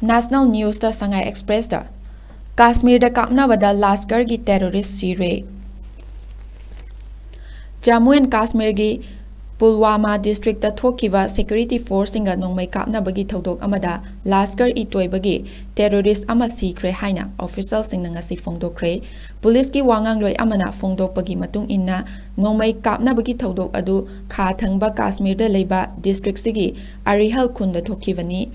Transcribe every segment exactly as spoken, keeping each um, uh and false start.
National Newsꯇ ꯁꯉꯥꯏ ꯑꯦꯛꯁꯄ꯭ꯔꯦꯁꯇ, ꯀꯥꯁꯃꯤꯔꯗ ꯀꯥꯞꯅꯕꯗ ꯂꯥꯁꯀꯔꯒꯤ terrorist ꯁꯤꯔꯦ꯫ Jammu and ꯀꯥꯁꯃꯤꯔꯒꯤ ꯄꯨꯜꯋꯥꯃꯥ districtꯇ ꯊꯣꯛꯈꯤꯕ security forceꯁꯤꯡꯒ ꯅꯣꯡꯃꯩ ꯀꯥꯞꯅꯕꯒꯤ ꯊꯧꯗꯣꯛ ꯑꯃꯗ ꯂꯥꯁꯀꯔ ꯏ ꯇꯣꯏꯕꯒꯤ terrorist ꯑꯃ ꯁꯤꯈ꯭ꯔꯦ ꯍꯥꯏꯅ officialꯁꯤꯡꯅ ꯉꯁꯤ ꯐꯣꯡꯗꯣꯛꯈ꯭ꯔꯦ꯫ ꯄꯨꯂꯤꯁꯀꯤ ꯋꯥꯉꯥꯡꯂꯣꯏ ꯑꯃꯅ ꯐꯣꯡꯗꯣꯛꯄꯒꯤ ꯃꯇꯨꯡ ꯏꯟꯅ, ꯅꯣꯡꯃꯩ ꯀꯥꯞꯅꯕꯒꯤ ꯊꯧꯗꯣꯛ ꯑꯗꯨ ꯈꯥ ꯊꯪꯕ ꯀꯥꯁꯃꯤꯔꯗ ꯂꯩꯕ districtꯁꯤꯒꯤ ꯑꯔꯤꯍꯜ ꯈꯨꯟꯗ ꯊꯣꯛꯈꯤꯕꯅꯤ꯫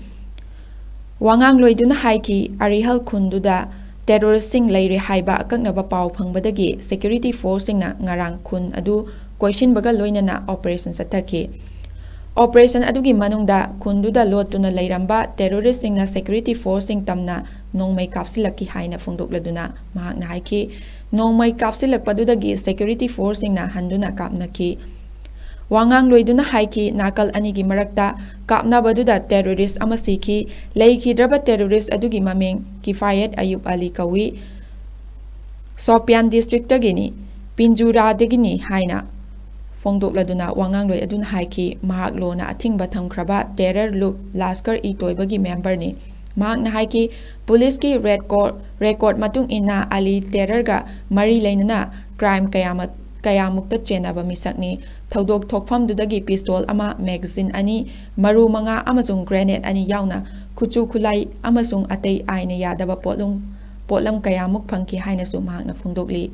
ꯋꯥꯉꯥꯡꯂꯣꯏꯗꯨꯅ ꯍꯥꯏꯈꯤ, ꯑꯔꯤꯍꯜ ꯈꯨꯟꯗꯨꯗ terroristꯁꯤꯡ ꯂꯩꯔꯦ ꯍꯥꯏꯕ ꯑꯀꯛꯅꯕ ꯄꯥꯎ ꯐꯪꯕꯗꯒꯤ security forceꯁꯤꯡꯅ ꯉꯔꯥꯡ ꯈꯨꯟ ꯑꯗꯨ ꯀꯣꯏꯁꯤꯟꯕꯒ ꯂꯣꯏꯅꯅ operation ꯆꯠꯊꯈꯤ꯫ Operation ꯑꯗꯨꯒꯤ ꯃꯅꯨꯡꯗ ꯈꯨꯟꯗꯨꯗ ꯂꯣꯠꯇꯨꯅ ꯂꯩꯔꯝꯕ terroristꯁꯤꯡꯅ security forceꯁꯤꯡ ꯇꯝꯅ ꯅꯣꯡꯃꯩ ꯀꯥꯞꯁꯤꯜꯂꯛꯈꯤ ꯍꯥꯏꯅ ꯐꯣꯡꯗꯣꯛꯂꯗꯨꯅ ꯃꯍꯥꯛꯅ ꯍꯥꯏꯈꯤ, ꯅꯣꯡꯃꯩ ꯀꯥꯞꯁꯤꯜꯂꯛꯄꯗꯨꯗꯒꯤ security forceꯁꯤꯡꯅ ꯍꯟꯗꯨꯅ ꯀꯥꯞꯅꯈꯤ꯫ ꯋꯥꯉꯥꯡꯂꯣꯏꯗꯨꯅ ꯍꯥꯏꯈꯤ, ꯅꯥꯀꯜ ꯑꯅꯤꯒꯤ ꯃꯔꯛꯇ ꯀꯥꯞꯅꯕꯗꯨꯗ terrorist ꯑꯃ ꯁꯤꯈꯤ꯫ ꯂꯩꯈꯤꯗ꯭ꯔꯕ terrorist ꯑꯗꯨꯒꯤ ꯃꯃꯤꯡ ꯀꯤꯐꯥꯌꯠ ꯑꯌꯨꯕ ꯑꯂꯤ ꯀꯧꯏ꯫ ꯁꯣꯄꯤꯌꯥꯟ districtꯇꯒꯤꯅꯤ, ꯄꯤꯟꯖꯨꯔꯥꯗꯒꯤꯅꯤ ꯍꯥꯏꯅ ꯐꯣꯡꯗꯣꯛꯂꯗꯨꯅ ꯋꯥꯉꯥꯡꯂꯣꯏ ꯑꯗꯨꯅ ꯍꯥꯏꯈꯤ, ꯃꯍꯥꯛ ꯂꯣꯅ ꯑꯊꯤꯡꯕ ꯊꯝꯈ꯭ꯔꯕ terror ꯂꯨꯞ ꯂꯥꯁꯀꯔ ꯏ ꯇꯣꯏꯕꯒꯤ memberꯅꯤ꯫ ꯃꯍꯥꯛꯅ ꯍꯥꯏꯈꯤ, ꯄꯨꯂꯤꯁꯀꯤ record, record ꯃꯇꯨꯡ ꯏꯟꯅ ꯑꯂꯤ terrorꯒ ꯃꯔꯤ ꯂꯩꯅꯅ crime ꯀꯌꯥꯃ-, ꯀꯌꯥꯃꯨꯛꯇ ꯆꯦꯟꯅꯕ ꯃꯤꯁꯛꯅꯤ꯫ ꯊꯧꯗꯣꯛ ꯊꯣꯛꯐꯝꯗꯨꯗꯒꯤ pistol ꯑꯃ, magazine ꯑꯅꯤ, ꯃꯔꯨ ꯃꯉꯥ ꯑꯃꯁꯨꯡ grenade ꯑꯅꯤ ꯌꯥꯎꯅ ꯈꯨꯠꯁꯨ ꯈꯨꯠꯂꯥꯏ ꯑꯃꯁꯨꯡ ꯑꯇꯩ ꯑꯥꯏꯟꯅ ꯌꯥꯗꯕ ꯄꯣꯠꯂꯨꯝ, ꯄꯣꯠꯂꯝ ꯀꯌꯥꯃꯨꯛ ꯐꯪꯈꯤ ꯍꯥꯏꯅꯁꯨ ꯃꯍꯥꯛꯅ ꯐꯣꯡꯗꯣꯛꯂꯤ꯫